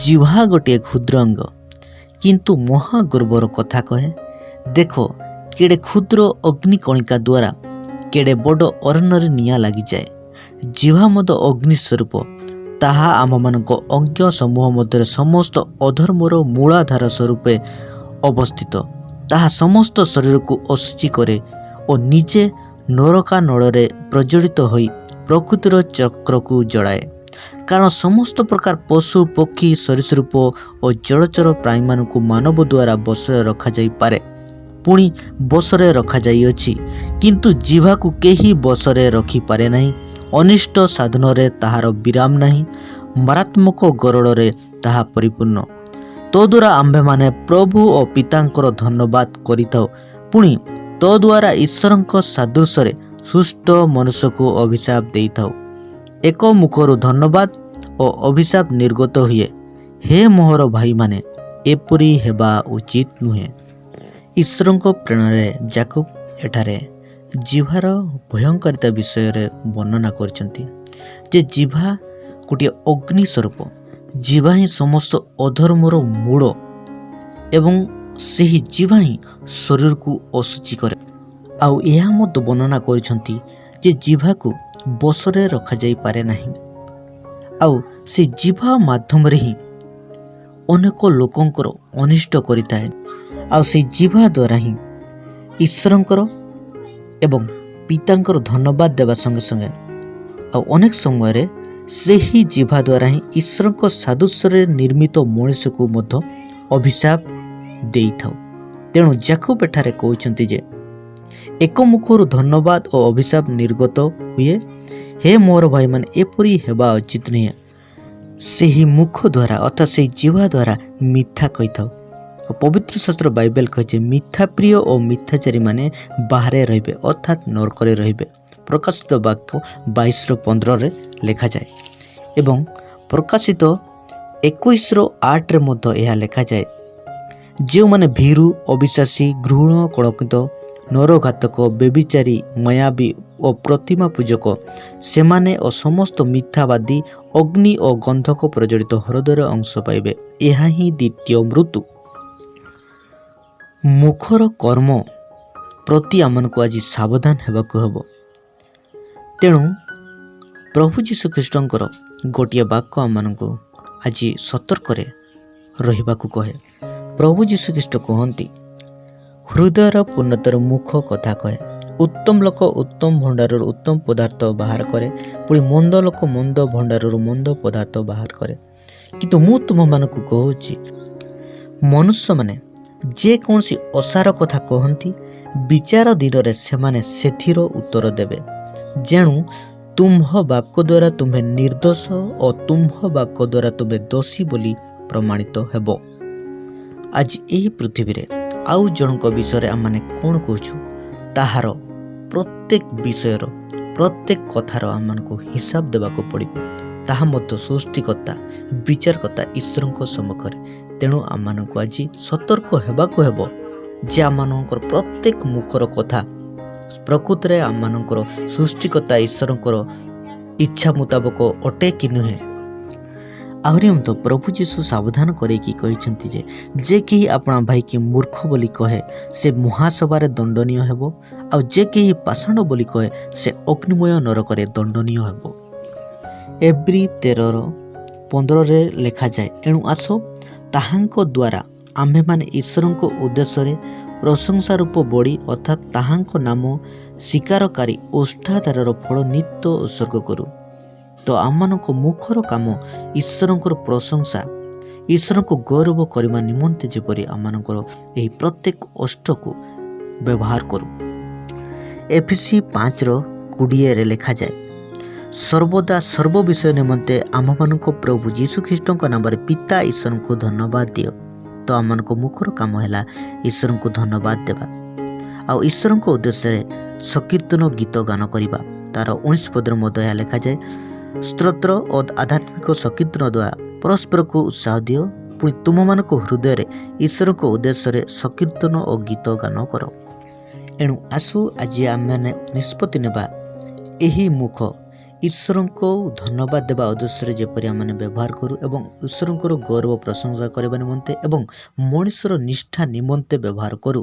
ଜିହ୍ବା ଗୋଟିଏ କ୍ଷୁଦ୍ର ଅଙ୍ଗ, କିନ୍ତୁ ମହାଗର୍ବର କଥା କହେ। ଦେଖ, କେଡ଼େ କ୍ଷୁଦ୍ର ଅଗ୍ନିକଣିକା ଦ୍ୱାରା କେଡ଼େ ବଡ଼ ଅରଣ୍ୟରେ ନିଆଁ ଲାଗିଯାଏ। ଜିହ୍ବା ମଧ୍ୟ ଅଗ୍ନି ସ୍ୱରୂପ। ତାହା ଆମ୍ଭମାନଙ୍କ ଅଙ୍ଗ ସମୂହ ମଧ୍ୟରେ ସମସ୍ତ ଅଧର୍ମର ମୂଳାଧାର ସ୍ୱରୂପେ ଅବସ୍ଥିତ। ତାହା ସମସ୍ତ ଶରୀରକୁ ଅଶୁଚି କରେ ଓ ନିଜେ ନରକାନଳରେ ପ୍ରଜ୍ୱଳିତ ହୋଇ ପ୍ରକୃତିର ଚକ୍ରକୁ ଜଳାଏ। କାରଣ ସମସ୍ତ ପ୍ରକାର ପଶୁ, ପକ୍ଷୀ, ସରୀସୃପ ଓ ଜଳଚର ପ୍ରାଣୀମାନଙ୍କୁ ମାନବ ଦ୍ୱାରା ବଶରେ ରଖାଯାଇପାରେ, ପୁଣି ବଶରେ ରଖାଯାଇଅଛି। କିନ୍ତୁ ଜିହ୍ବାକୁ କେହି ବଶରେ ରଖିପାରେ ନାହିଁ। ଅନିଷ୍ଟ ସାଧନରେ ତାହାର ବିରାମ ନାହିଁ, ମାରାତ୍ମକ ଗରଳରେ ତାହା ପରିପୂର୍ଣ୍ଣ। ତଦ୍ୱାରା ଆମ୍ଭେମାନେ ପ୍ରଭୁ ଓ ପିତାଙ୍କର ଧନ୍ୟବାଦ କରିଥାଉ, ପୁଣି ତଦ୍ୱାରା ଈଶ୍ୱରଙ୍କ ସାଦୃଶ୍ୟରେ ସୃଷ୍ଟ ମନୁଷ୍ୟକୁ ଅଭିଶାପ ଦେଇଥାଉ। ଏକ ମୁଖରୁ ଧନ୍ୟବାଦ ଓ ଅଭିଶାପ ନିର୍ଗତ ହୁଏ। ହେ ମୋହର ଭାଇମାନେ, ଏପରି ହେବା ଉଚିତ ନୁହେଁ। ଈଶ୍ୱରଙ୍କ ପ୍ରେରଣାରେ ଜାକୁବ ଏଠାରେ ଜିହ୍ବାର ଭୟଙ୍କରିତା ବିଷୟରେ ବର୍ଣ୍ଣନା କରିଛନ୍ତି ଯେ ଜିହ୍ବା ଗୋଟିଏ ଅଗ୍ନି ସ୍ୱରୂପ। ଜିହ୍ବା ହିଁ ସମସ୍ତ ଅଧର୍ମର ମୂଳ ଏବଂ ସେହି ଜିହ୍ବା ହିଁ ଶରୀରକୁ ଅଶୁଚି କରେ। ଆଉ ଏହା ମଧ୍ୟ ବର୍ଣ୍ଣନା କରିଛନ୍ତି ଯେ ଜିହ୍ବାକୁ ବଶରେ ରଖାଯାଇପାରେ ନାହିଁ, ଆଉ ସେ ଜିହ୍ବା ମାଧ୍ୟମରେ ହିଁ ଅନେକ ଲୋକଙ୍କର ଅନିଷ୍ଟ କରିଥାଏ। ଆଉ ସେଇ ଜିହ୍ବା ଦ୍ୱାରା ହିଁ ଈଶ୍ୱରଙ୍କର ଏବଂ ପିତାଙ୍କର ଧନ୍ୟବାଦ ଦେବା ସଙ୍ଗେ ସଙ୍ଗେ ଆଉ ଅନେକ ସମୟରେ ସେହି ଜିହ୍ବା ଦ୍ୱାରା ହିଁ ଈଶ୍ୱରଙ୍କ ସାଦୃଶ୍ୟରେ ନିର୍ମିତ ମଣିଷକୁ ମଧ୍ୟ ଅଭିଶାପ ଦେଇଥାଉ। ତେଣୁ ଜାକୁବ ଏଠାରେ କହୁଛନ୍ତି ଯେ ଏକ ମୁଖରୁ ଧନ୍ୟବାଦ ଓ ଅଭିଶାପ ନିର୍ଗତ ହୁଏ। ହେ ମୋର ଭାଇମାନେ, ଏପରି ହେବା ଉଚିତ ନୁହେଁ। ସେହି ମୁଖ ଦ୍ୱାରା, ଅର୍ଥାତ୍ ସେହି ଜିହ୍ବା ଦ୍ୱାରା ମିଥ୍ୟା କହିଥାଉ। ଆଉ ପବିତ୍ର ଶାସ୍ତ୍ର ବାଇବେଲ କହିছে, ମିଥ୍ୟା ପ୍ରିୟ ଓ ମିଥ୍ୟାଚାରୀମାନେ ବାହାରେ ରହିବେ, ଅର୍ଥାତ୍ ନରକରେ ରହିବେ। ପ୍ରକାଶିତ ବାକ୍ୟ 22ର 15ରେ ଲେଖାଯାଏ ଏବଂ ପ୍ରକାଶିତ 21ର 8ରେ ମଧ୍ୟ ଏହା ଲେଖାଯାଏ, ଯେଉଁମାନେ ଭୀରୁ, ଅବିଶ୍ୱାସୀ, ଘୃଣ୍ୟ, କଳଙ୍କିତ, ନରଘାତକ, ବ୍ୟଭିଚାରୀ, ମାୟାବୀ ଓ ପ୍ରତିମା ପୂଜକ, ସେମାନେ ଓ ସମସ୍ତ ମିଥ୍ୟାବାଦୀ ଅଗ୍ନି ଓ ଗନ୍ଧକ ପ୍ରଜ୍ୱଳିତ ହ୍ରଦରେ ଅଂଶ ପାଇବେ। ଏହା ହିଁ ଦ୍ୱିତୀୟ ମୃତ୍ୟୁ। ମୁଖର କର୍ମ ପ୍ରତି ଆମମାନଙ୍କୁ ଆଜି ସାବଧାନ ହେବାକୁ ହେବ। ତେଣୁ ପ୍ରଭୁ ଯୀଶୁ ଖ୍ରୀଷ୍ଟଙ୍କର ଗୋଟିଏ ବାକ୍ୟ ଆମମାନଙ୍କୁ ଆଜି ସତର୍କରେ ରହିବାକୁ କହେ। ପ୍ରଭୁ ଯୀଶୁଖ୍ରୀଷ୍ଟ କୁହନ୍ତି, ହୃଦୟର ପୂର୍ଣ୍ଣତାର ମୁଖ କଥା କହେ। ଉତ୍ତମ ଲୋକ ଉତ୍ତମ ଭଣ୍ଡାରରୁ ଉତ୍ତମ ପଦାର୍ଥ ବାହାର କରେ, ପୁଣି ମନ୍ଦ ଲୋକ ମନ୍ଦ ଭଣ୍ଡାରରୁ ମନ୍ଦ ପଦାର୍ଥ ବାହାର କରେ। କିନ୍ତୁ ମୁଁ ତୁମମାନଙ୍କୁ କହୁଛି, ମନୁଷ୍ୟମାନେ ଯେକୌଣସି ଅସାର କଥା କହନ୍ତି, ବିଚାର ଦିନରେ ସେମାନେ ସେଥିର ଉତ୍ତର ଦେବେ। ଯେଣୁ ତୁମ୍ଭ ବାକ୍ୟ ଦ୍ୱାରା ତୁମ୍ଭେ ନିର୍ଦ୍ଦୋଷ ଓ ତୁମ୍ଭ ବାକ୍ୟ ଦ୍ୱାରା ତୁମ୍ଭେ ଦୋଷୀ ବୋଲି ପ୍ରମାଣିତ ହେବ। ଆଜି ଏହି ପୃଥିବୀରେ ଆଉ ଜଣଙ୍କ ବିଷୟରେ ଆମମାନେ କ'ଣ କହୁଛୁ, ତାହାର ପ୍ରତ୍ୟେକ ବିଷୟର, ପ୍ରତ୍ୟେକ କଥାର ଆମମାନଙ୍କୁ ହିସାବ ଦେବାକୁ ପଡ଼ିବ, ତାହା ମଧ୍ୟ ସୃଷ୍ଟିକର୍ତ୍ତା, ବିଚାରକର୍ତ୍ତା ଈଶ୍ୱରଙ୍କ ସମ୍ମୁଖରେ। ତେଣୁ ଆମମାନଙ୍କୁ ଆଜି ସତର୍କ ହେବାକୁ ହେବ ଯେ ଆମମାନଙ୍କର ପ୍ରତ୍ୟେକ ମୁଖର କଥା ପ୍ରକୃତରେ ଆମମାନଙ୍କର ସୃଷ୍ଟିକର୍ତ୍ତା ଈଶ୍ୱରଙ୍କର ଇଚ୍ଛା ମୁତାବକ ଅଟେ କି ନୁହେଁ। ଆହୁରି ମଧ୍ୟ ପ୍ରଭୁ ଯୀଶୁ ସାବଧାନ କରେଇକି କହିଛନ୍ତି ଯେ ଯେ କେହି ଆପଣା ଭାଇକି ମୂର୍ଖ ବୋଲି କହେ, ସେ ମହାସଭାରେ ଦଣ୍ଡନୀୟ ହେବ, ଆଉ ଯେ କେହି ପାଷାଣ୍ଡ ବୋଲି କହେ, ସେ ଅଗ୍ନିମୟ ନରକରେ ଦଣ୍ଡନୀୟ ହେବ। ଏବ୍ରୀ 13ର 15ରେ ଲେଖାଯାଏ, ଏଣୁ ଆସ, ତାହାଙ୍କ ଦ୍ୱାରା ଆମ୍ଭେମାନେ ଈଶ୍ୱରଙ୍କ ଉଦ୍ଦେଶ୍ୟରେ ପ୍ରଶଂସା ରୂପ ବଳି, ଅର୍ଥାତ୍ ତାହାଙ୍କ ନାମ ସ୍ୱୀକାରକାରୀ ଓଷ୍ଠାଧାରର ଫଳ ନିତ୍ୟ ଉତ୍ସର୍ଗ କରୁ। ତ ଆମମାନଙ୍କ ମୁଖର କାମ ଈଶ୍ୱରଙ୍କର ପ୍ରଶଂସା, ଈଶ୍ୱରଙ୍କୁ ଗୌରବ କରିବା ନିମନ୍ତେ ଯେପରି ଆମମାନଙ୍କର ଏହି ପ୍ରତ୍ୟେକ ଓଷ୍ଠକୁ ବ୍ୟବହାର କରୁ। ଏଫିସୀ 5ର 20ରେ ଲେଖାଯାଏ, ସର୍ବଦା ସର୍ବ ବିଷୟ ନିମନ୍ତେ ଆମ୍ଭମାନଙ୍କ ପ୍ରଭୁ ଯୀଶୁଖ୍ରୀଷ୍ଟଙ୍କ ନାମରେ ପିତା ଈଶ୍ୱରଙ୍କୁ ଧନ୍ୟବାଦ ଦିଅ। ତ ଆମମାନଙ୍କ ମୁଖର କାମ ହେଲା ଈଶ୍ୱରଙ୍କୁ ଧନ୍ୟବାଦ ଦେବା ଆଉ ଈଶ୍ୱରଙ୍କ ଉଦ୍ଦେଶ୍ୟରେ ସଂକୀର୍ତ୍ତନ ଗୀତ ଗାନ କରିବା। ତାର 19 ପଦରେ ମଧ୍ୟ ଏହା ଲେଖାଯାଏ, ସ୍ତୋତ୍ର ଓ ଆଧ୍ୟାତ୍ମିକ ସଂକୀର୍ତ୍ତନ ଦ୍ୱାରା ପରସ୍ପରକୁ ଉତ୍ସାହ ଦିଅ, ପୁଣି ତୁମମାନଙ୍କ ହୃଦୟରେ ଈଶ୍ୱରଙ୍କ ଉଦ୍ଦେଶ୍ୟରେ ସଂକୀର୍ତ୍ତନ ଓ ଗୀତ ଗାନ କର। ଏଣୁ ଆସୁ, ଆଜି ଆମେମାନେ ନିଷ୍ପତ୍ତି ନେବା, ଏହି ମୁଖ ଈଶ୍ୱରଙ୍କୁ ଧନ୍ୟବାଦ ଦେବା ଉଦ୍ଦେଶ୍ୟରେ ଯେପରି ଆମେ ବ୍ୟବହାର କରୁ ଏବଂ ଈଶ୍ୱରଙ୍କର ଗୌରବ ପ୍ରଶଂସା କରିବା ନିମନ୍ତେ ଏବଂ ମଣିଷର ନିଷ୍ଠା ନିମନ୍ତେ ବ୍ୟବହାର କରୁ।